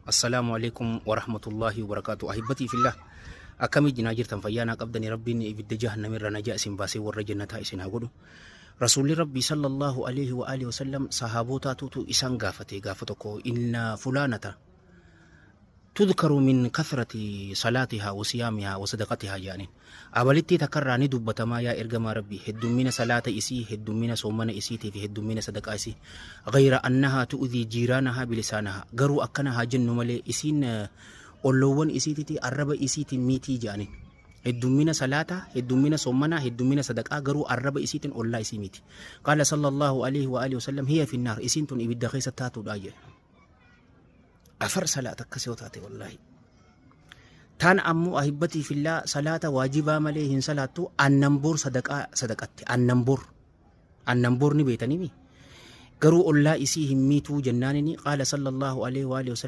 Assalaamu alaikum warahmatullaahi wabarakaatu. Ahibbatii fillah, akkamii jinaa jirtan? Fayyaa naa qabdanii? Rabbiin ibidda jahannamirra najaa isin baasee warra jannataa isin haa godhu. Rasuulli Rabbii sallallahu alaihi wa alihi wasallam sahaabotaatutu isaan gaafate gaafa tokko: inna fulaanata tudkaru min kathrati salaatihaa wa siyaamihaa wa sadaqatihaa jedhaniin. Abalittii takkarraa ni dubbatamaa yaa ergamaa Rabbii, heddummina salaata isii, heddummina soomana isiitii fi heddummina sadaqaa isii. Gayra annahaa tu'udhii jiiraanahaa bilisaanahaa. Garuu akkana haa jennu malee isiin olloowwan isiititi arraba isiitiin miitii jedhaniin. Heddummina salaataa, heddummina soomanaa, heddummina sadaqaa, garuu arraba isiitiin ollaa isii miti. Qaala sallallahu alaihi wa alihi wasallam: hiya finnaar, isiin tun ibidda keessa taatuudha jedhe. Afar salaata akkas yoo taate, wallaahi. Taan ammoo, ahibbatii fillaa, salaata waajibaa malee hin salaattu, aannan boor sadaqaa sadaqatte. Aannan boor. Aannan boor ni beektanii. Garuu ollaa isii hin miituu jennaanini, qaala sallallahu alaihi wa alihi wasallam.